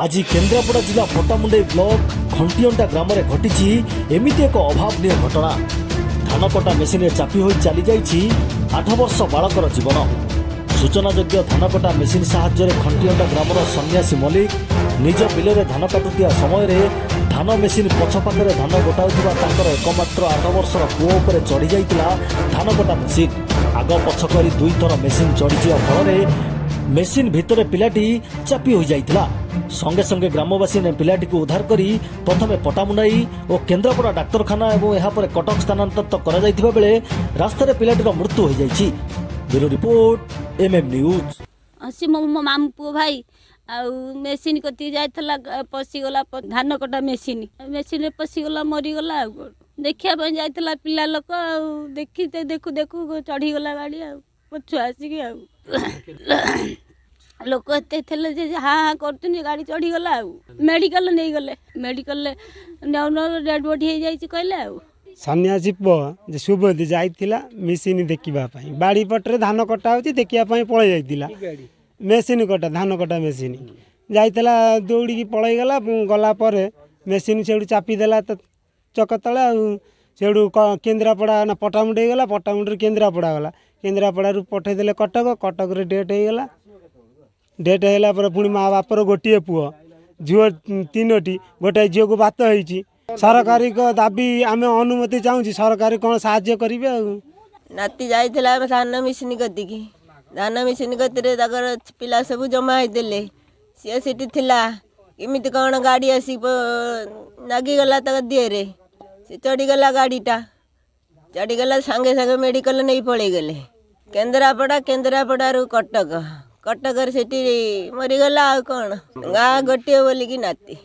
ଆଜି କେନ୍ଦ୍ରାପଡ଼ା ଜିଲ୍ଲା ପଟ୍ଟାମୁଣ୍ଡାଇ ବ୍ଲକ ଖଣ୍ଟିଅଣ୍ଟା ଗ୍ରାମରେ ଘଟିଛି ଏମିତି ଏକ ଅଭାବନୀୟ ଘଟଣା। ଧାନକଟା ମେସିନରେ ଚାପି ହୋଇ ଚାଲିଯାଇଛି 8 ବର୍ଷ ବାଳକର ଜୀବନ। ସୂଚନାଯୋଗ୍ୟ, ଧାନକଟା ମେସିନ ସାହାଯ୍ୟରେ ଖଣ୍ଟିଅଣ୍ଟା ଗ୍ରାମର ସନ୍ନ୍ୟାସୀ ମଲ୍ଲିକ ନିଜ ବିଲରେ ଧାନ କାଟୁଥିବା ସମୟରେ ଧାନ ମେସିନ ପଛ ପାଖରେ ଧାନ ଗୋଟାଉଥିବା ତାଙ୍କର ଏକମାତ୍ର 8 ବର୍ଷର ପୁଅ ଉପରେ ଚଢ଼ି ଯାଇଥିଲା ଧାନକଟା ମେସିନ। ଆଗ ପଛ କରି ଦୁଇଥର ମେସିନ ଚଢ଼ିଯିବା ଫଳରେ ମେସିନ ଭିତରେ ପିଲାଟି ଚାପି ହୋଇଯାଇଥିଲା। ସଙ୍ଗେ ସଙ୍ଗେ ଗ୍ରାମବାସୀମାନେ ପିଲାଟିକୁ ଉଦ୍ଧାର କରି ପ୍ରଥମେ ପଟ୍ଟାମୁଣ୍ଡାଇ ଓ କେନ୍ଦ୍ରାପଡ଼ା ଡାକ୍ତରଖାନା ଏବଂ ଏହାପରେ କଟକ ସ୍ଥାନାନ୍ତରିତ କରାଯାଇଥିବା ବେଳେ ରାସ୍ତାରେ ପିଲାଟିର ମୃତ୍ୟୁ ହୋଇଯାଇଛି। Bureau report, M M news. ସେ ମୋ ମାମୁଁ ପୁଅ ଭାଇ, ଆଉ ମେସିନ୍ କତିକି ଯାଇଥିଲା, ପଶିଗଲା ଧାନ କଟା ମେସିନ୍ରେ ପଶିଗଲା, ମରିଗଲା। ଆଉ କ'ଣ, ଦେଖିବା ପାଇଁ ଯାଇଥିଲା ପିଲା ଲୋକ, ଆଉ ଦେଖି ଦେଖୁ ଦେଖୁ ଚଢ଼ିଗଲା ଗାଡ଼ି, ଆଉ ପଛୁଆ ଆସିକି, ଆଉ ଲୋକ ଏତେ ଥିଲେ ଯେ ହାଁ ହାଁ କରୁଛନ୍ତି, ଗାଡ଼ି ଚଢ଼ିଗଲା। ଆଉ ମେଡ଼ିକାଲ ନେଇଗଲେ, ମେଡ଼ିକାଲରେ ନେଉ ନେଉ ଡେଡ଼୍ ବଡ଼ି ହେଇଯାଇଛି କହିଲେ ଆଉ। ସନ୍ନ୍ୟାସୀ ପୁଅ ଯେ ସୁବୋଧ ଯାଇଥିଲା ମେସିନ୍ ଦେଖିବା ପାଇଁ। ବାଡ଼ି ପଟରେ ଧାନ କଟା ହେଉଛି, ଦେଖିବା ପାଇଁ ପଳେଇ ଯାଇଥିଲା। ମେସିନ୍ କଟା, ଧାନ କଟା ମେସିନ୍ ଯାଇଥିଲା, ଦୌଡ଼ିକି ପଳେଇଗଲା। ଗଲା ପରେ ମେସିନ୍ ସେଇଠୁ ଚାପିଦେଲା ତ ଚକ ତଳେ। ଆଉ ସେଇଠୁ କେନ୍ଦ୍ରାପଡ଼ା ନା ପଟ୍ଟାମୁଣ୍ଡେଇ ଗଲା, ପଟ୍ଟାମୁଣ୍ଡେଇରୁ କେନ୍ଦ୍ରାପଡ଼ା ଗଲା, କେନ୍ଦ୍ରାପଡ଼ାରୁ ପଠେଇଦେଲେ କଟକ, କଟକରେ ଡେଥ୍ ହେଇଗଲା। ଡେଥ୍ ହେଇଗଲା ପରେ ପୁଣି ମା ବାପର ଗୋଟିଏ ପୁଅ, ଝିଅ ତିନୋଟି, ଗୋଟାଏ ଝିଅକୁ ବାତ ହେଇଛି। ସରକାରୀଙ୍କ ଦାବି, ଆମେ ଅନୁମତି ଚାହୁଁଛି, ସରକାର କ'ଣ ସାହାଯ୍ୟ କରିବେ ଆଉ। ନାତି ଯାଇଥିଲା ଧାନ ମେସିନ୍ କତିକି। ଧାନ ମେସିନ୍ କତିରେ ତାଙ୍କର ପିଲା ସବୁ ଜମା ହେଇଥିଲେ, ସିଏ ସେଠି ଥିଲା। କେମିତି କ'ଣ ଗାଡ଼ି ଆସି ନାଗିଗଲା ତାଙ୍କ ଦିହରେ, ସେ ଚଢ଼ିଗଲା, ଗାଡ଼ିଟା ଚଢ଼ିଗଲା। ସାଙ୍ଗେ ସାଙ୍ଗେ ମେଡ଼ିକାଲ ନେଇ ପଳେଇଗଲେ କେନ୍ଦ୍ରାପଡ଼ା, କେନ୍ଦ୍ରାପଡ଼ାରୁ କଟକ, କଟକରେ ସେଠି ମରିଗଲା। ଆଉ କ'ଣ, ଗାଁ ଗୋଟିଏ ବୋଲିକି ନାତି।